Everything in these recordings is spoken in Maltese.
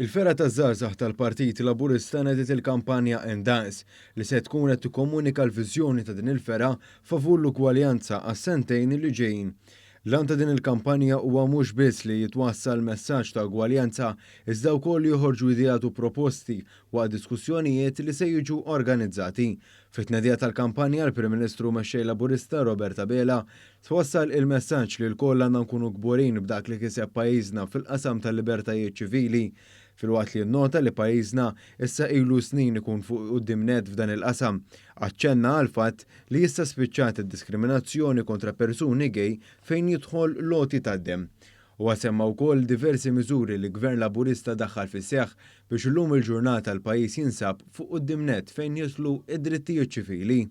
Il-fergħa taż-żgħażagħ tal-Partit Laburista nediet il-kampanja Indaqs li se tkun qed tikkomunika l-viżjoni ta' din il-fergħa favur l-ugwaljanza għas-sentejn li ġejjin. L-għan ta' din il-kampanja huwa mhux biss li jitwassal messaġġ ta' ugwaljanza iżda wkoll li joħorġu ideat u proposti waqt diskussjonijiet li se jiġu organizzati. Fit-tnedija tal-kampanja l-Prim Ministru u Mexxej Laburista Robert Abela twassal il-messaġġ li lkoll għandna nkunu kburin b'dak li kiseb pajjiżna fil-qasam tal-libertajiet ċivili filwaqt li nnota li pajjiżna issa ilu snin ikun fuq quddiem nett f'dan il-qasam. Aċċenna għall-fatt li issa spiċċat id-diskriminazzjoni kontra persuni gay fejn jidħol l-għoti tad-demm. Huwa semma wkoll diversi miżuri li Gvern Laburista daħħal fis-seħħ biex illum il-ġurnata l-pajjiż jinsab fuq quddiem nett fejn jidħlu d-drittijiet ċivili.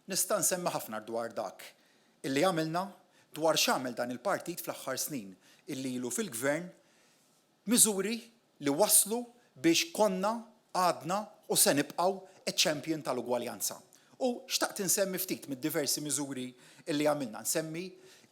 Nista' nsemmi ħafna dwar dak illi għamilna, dwar x'għamel dan il-partit fl-aħħar snin illi ilu fil-Gvern, miżuri li wasslu biex konna, għadna u se nibqgħu ċ-champion tal-ugwaljanza. U xtaqt insemmi ftit mid-diversi miżuri li għamilna. Nsemmi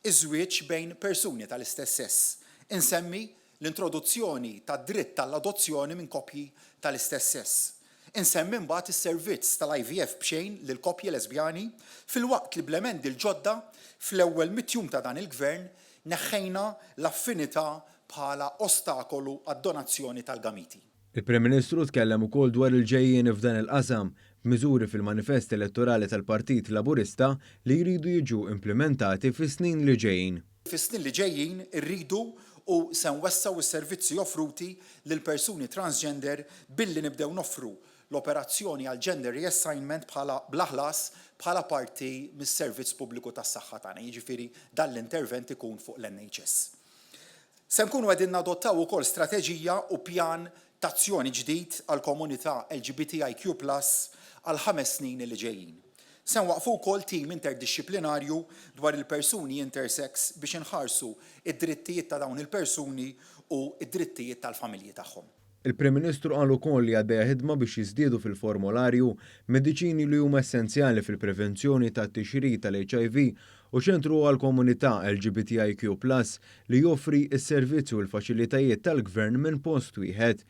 ż-żwieġ bejn persuni tal-istess sess. Insemmi l-introduzzjoni tad-dritt tal-adozzjoni minn koppji tal-istess sess. Insemmi mbagħad is-servizz tal-IVF b'xejn lill-koppji lesbjani, filwaqt li bl-emendi l-ġodda, fl-ewwel mitt jum ta' dan il-Gvern, neħħejna l-affinità bħala ostakolu għad-donazzjoni tal-gamiti. Il-Prim Ministru tkellem ukoll dwar il-ġejjieni f'dan il-qasam, b'miżuri fil-manifest elettorali tal-Partit Laburista li jridu jiġu implimentati fis-snin li ġejjin. Fis-snin li ġejjin irridu u se nwessgħu s-servizzi offruti lill-persuni transgender billi nibdew noffru l-operazzjoni għal gender reassignment bħala bla ħlas bħala parti mis-servizz pubbliku tas-saħħa tagħna, jiġifieri dan l-intervent ikun fuq l-NHS. Se nkunu qegħdin nadottaw ukoll strateġija u pjan t'azzjoni ġdid għall-komunità LGBTIQ plus għall-ħames snin li ġejjin. Se nwaqqfu wkoll tim interdixxiplinarju dwar il-persuni intersex biex inħarsu d-drittijiet ta' dawn il-persuni u d-drittijiet tal-familji tagħhom. Il-Prim Ministru qal ukoll li għaddejja ħidma biex jiżdiedu fil-formolarju mediċini li huma essenzjali fil-prevenzjoni tat-tixrid tal-HIV u ċentru għall-komunità LGBTIQ plus li joffri s-servizzi u l-faċilitajiet tal-Gvern minn post wieħed.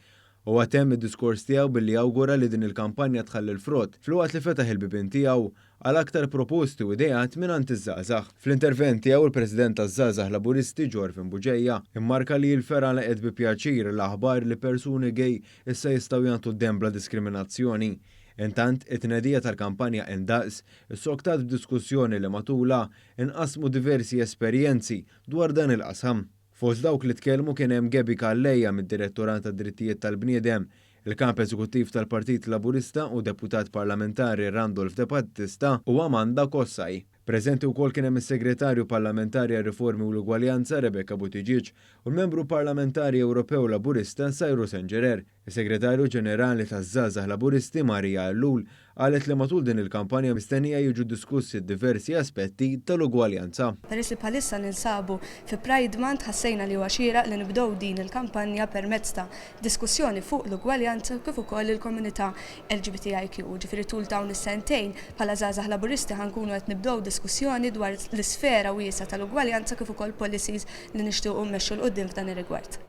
Huwa temm id-diskors tiegħu billi awgura li din il-kampanja tħalli l-frott, filwaqt li fetaħ il-bibien tiegħu għal aktar proposti u ideat mingħand iż-żgħażagħ. Fl-intervent tiegħu l-President taż-Żgħażagħ Laburisti Jorvin Bugeja mmarka li l-fergħa laqgħet bi pjaċir l-aħbar li persuni gay issa jistgħu jagħtu d-demm bla diskriminazzjoni. Intant, it-tnedija tal-kampanja Indaqs issoktat b'diskussjoni li matulha nqasmu diversi esperjenzi dwar dan il-qasam. Fost dawk li tkellmu kien hemm Gaby Calleja mid-Direttorat għad-Drittijiet tal-Bniedem, il-Kap Eżekuttiv tal-Partit Laburista u Deputat Parlamentari Randolph De Battista u Amanda Cossai. Preżenti wkoll kien hemm is-Segretarju Parlamentari għar-Riformi u l-Ugwaljanza Rebecca Buttigieg u l-Membru Parlamentari Ewropew Laburista Cyrus Engerer. Is-Segretarju Ġenerali taż-Żgħażagħ Laburisti Maria Ellul qalet li matul din il-kampanja mistennija jiġu diskussi d-diversi aspetti tal-ugwaljanza. Peress li bħalissa ninsabu fi Pride Month ħassejna li huwa xieraq li nibdew din il-kampanja permezz ta' diskussjoni fuq l-ugwaljanza kif ukoll il-komunità LGBTIQ. Ġifieri tul dawn is-sentejn bħala Żgħażagħ Laburisti ħa nkunu qed nibdew diskussjoni dwar l-isfera wiesgħa tal-ugwaljanza kif ukoll policies li nixtiequ mmexxu 'l quddiem f'dan ir-rigward.